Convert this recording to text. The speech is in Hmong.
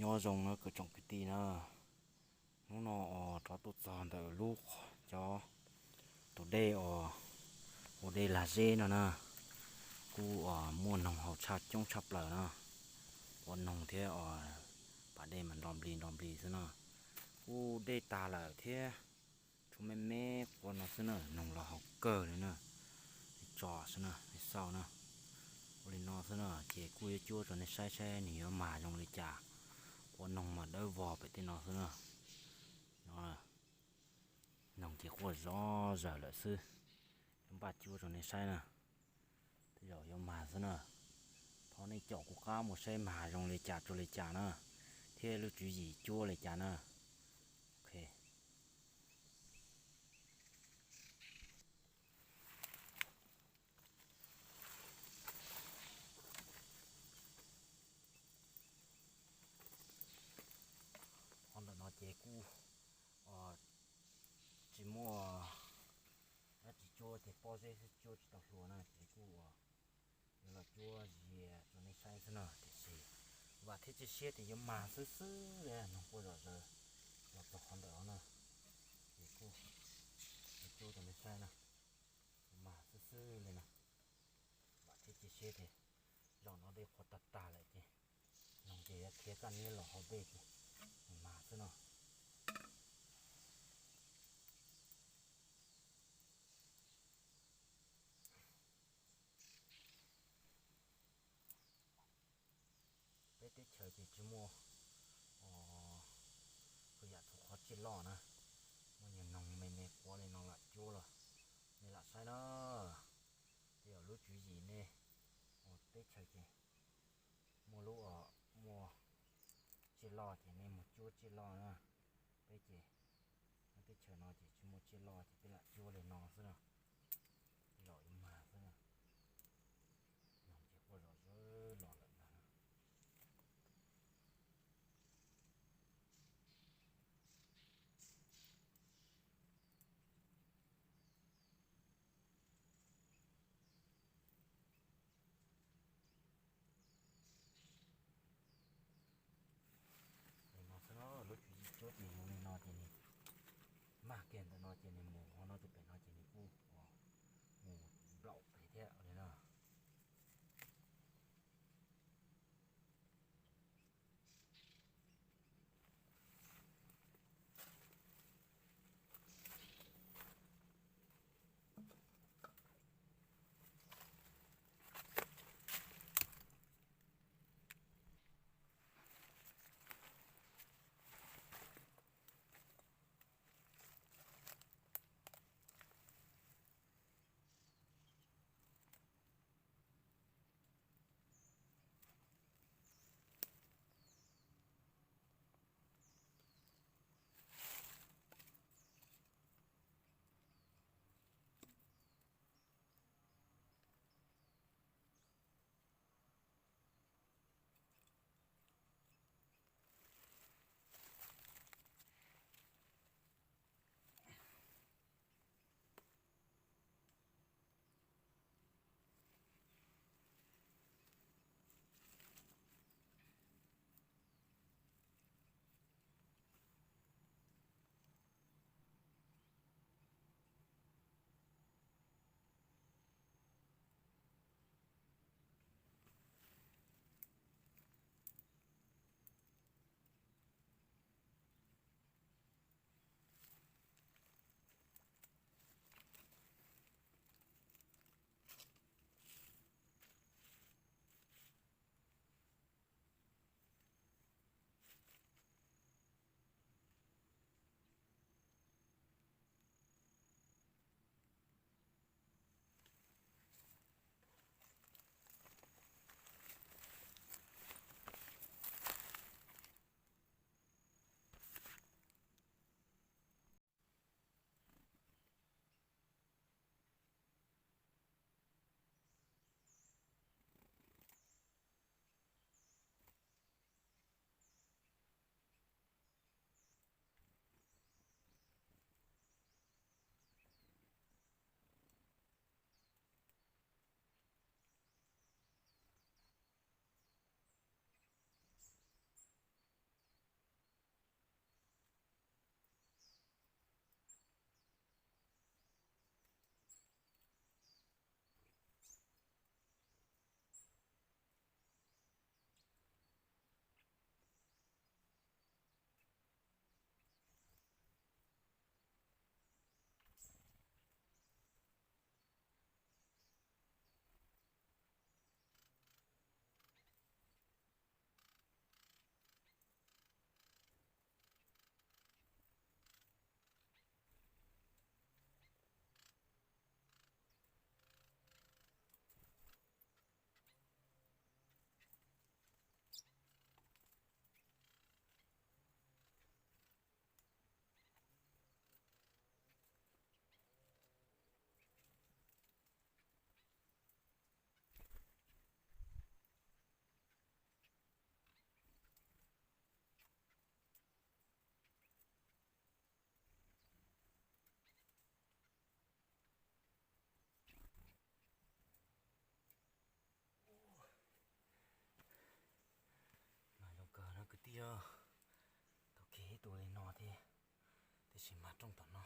Nyob zoo na kwv tsoom kwv tij na, hnub no os rov tuaj txog ntawm lub, cov tus dej os, ua dej lag zeb no na, kuj muaj noog haus tshaj coob tshaj plaws na, ua noog thiab os, pas dej mas nro nplig nro nplig xwb na, kuj dej tag lawm thiab. Tshuav me me quav no xwb na, noog los haus kawg li na, tso xwb na, xauj na. Ua li no xwb na ces kuj yuav cuab rau nej saib saib nws yuav mag zoo li cas, quav noog mas dawb vog pem tej no xwb na. Noog ces quaj zov zawm lawm xwb, yuav npaj cuab rau nej saib na. Tej zaum yuav mag xwb na. Thov nej caum kuv qab mus saib mag zoo li cas rau li cas na, thiab lub tswv yim cuab li cas na. Qhov ntawm no ces kuj tsis muaj dab tsi cuab ces pob zeb xwb, cuab tsis tau hlua na ces kuj yuav los cuab zias rau nej saib xwb na. Tiam sis vam thiab cia siab tias yuav mag xwb xwb li, noog quaj zom zaws los txog qhov ntawm no na, ces kuj yuav cuab rau nej saib na, mag xwb xwb li na. Vam thiab cia siab tias zaum no dej qhuav tag tag lawm ces noog ces yuav khiav kaj niab los hauv dej ces mag xwb no. Peb teb chaws ces tsis muaj yam txhua qhov tsiaj loj na, muaj nyuag noog me me quav li no lam cuab los nej lam saib na. Tej zaum lub tswv yim nej ua teb chaws ces muaj lub, muaj tsiaj loj ces nej mus cuab tsiaj loj na. Peb ces teb chaws no ces tsis muaj tsiaj loj ces peb lam cuab li no xwb na. Tej zaum yuav mag xwb na. Noog ces quaj zom zaws los lawm ntag na. Li no xwb na, lub tswv yim cuab ces zoo li no ces nws mag kiag ntawm no ces nws mus qhov no rau pem no ces nws kuj Sim mas rooj tom no.